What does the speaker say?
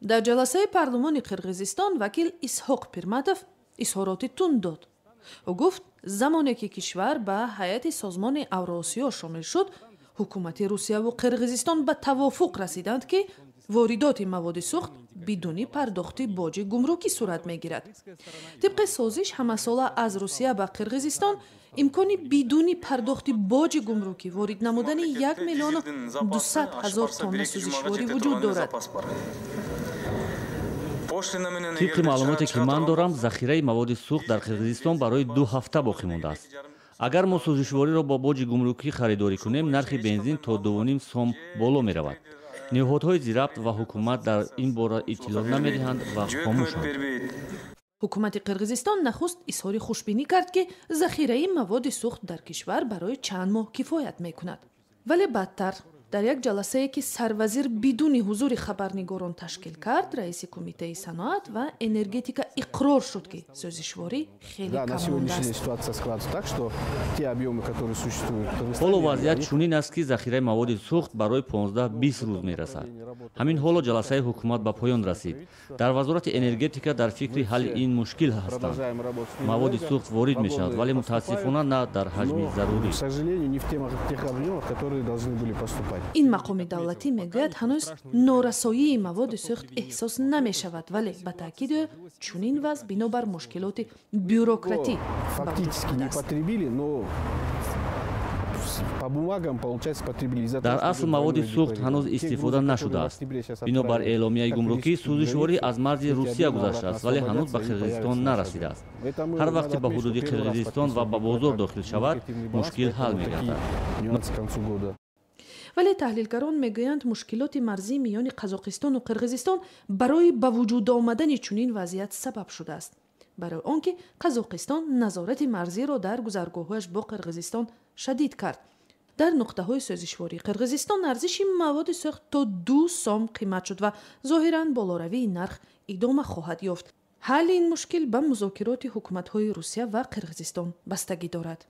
Дар ҷаласаи парлумони Қирғизистон вакил Исҳоқ Пирматов изҳороти тунд дод. Ӯ гуфт, замоне ки кишвар ба ҳайати Созмони Авроосиё шомил шуд, ҳукумати Русияву Қирғизистон ба тавофуқ расиданд, ки воридоти маводи сӯхт бидуни пардохти боҷи гумрукӣ сурат мегирад. Тибқи созиш, ҳамасола аз Русия ба Қирғизистон имкони бидуни пардохти боҷи гумрукӣ ворид намудани 1 200 000 тонна сӯзишворӣ вуҷуд дорад. Тибқи маълумоте, ки ман дорам, захираи маводи сӯхт дар Қирғизистон барои 2 ҳафта боқӣ мондааст. Агар мо сӯзишвориро бо боҷи гумрукӣ харидорӣ кунем, нархи бензин то 2,5 сом боло меравад. Ниҳодҳои зирабт ва ҳукумат дар ин бора иттилоъ намедиҳанд ва хомӯшанд. Ҳукумати Қирғизистон нахуст изҳори хушбинӣ кард, ки захираи маводи сӯхт дар кишвар барои чанд моҳ кифоят мекунад, вале баъдтар дар як ҷаласае, ки сарвазир бидуни ҳузури хабарнигорон ташкил кард, раиси Кумитаи саноат ва энергетика иқрор шуд, ки сӯзишворӣ хеле кам мондааст. Ҳоло вазъият чунин аст, ки захираи маводи сӯхт барои 15-20 рӯз мерасад. Ҳамин ҳоло ҷаласаи ҳукумат ба поён расид. Дар Вазорати энергетика дар фикри ҳалли ин мушкил ҳастанд. Маводи сӯхт ворид мешавад, вале, мутаассифона, на дар ҳаҷми зарурӣ. Ин мақоми давлатӣ мегӯяд, ҳанӯз норасоии маводи сӯхт эҳсос намешавад, вале, ба таъкиди ӯ, чунин вазъ бинобар мушкилоти бюрократӣ ба вуҷуд. По бумагам, получается, потребили. Дар асл маводи сӯхт ҳанӯз истифода нашудааст. Бинобар эъломияи гумрукӣ, сӯзишворӣ аз марзи Русия гузаштааст, вале ҳанӯз ба Қирғизистон нарасидааст. Ҳар вақте ба ҳудуди Қирғизистон ва ба бозор дохил шавад, мушкил ҳал мегардад. Вале таҳлилгарон мегӯянд, мушкилоти марзӣ миёни Қазоқистону Қирғизистон барои ба вуҷуд омадани чунин вазъият сабаб шудааст, барои он ки Қазоқистон назорати марзиро дар гузаргоҳҳояш бо Қирғизистон шадид кард. Дар нуқтаҳои сӯзишвории Қирғизистон арзиши маводи сӯхт то 2 сом қимат шуд ва зоҳиран болоравии нарх идома хоҳад ёфт. Ҳалли ин мушкил ба музокироти ҳукуматҳои Русия ва Қирғизистон бастагӣ дорад.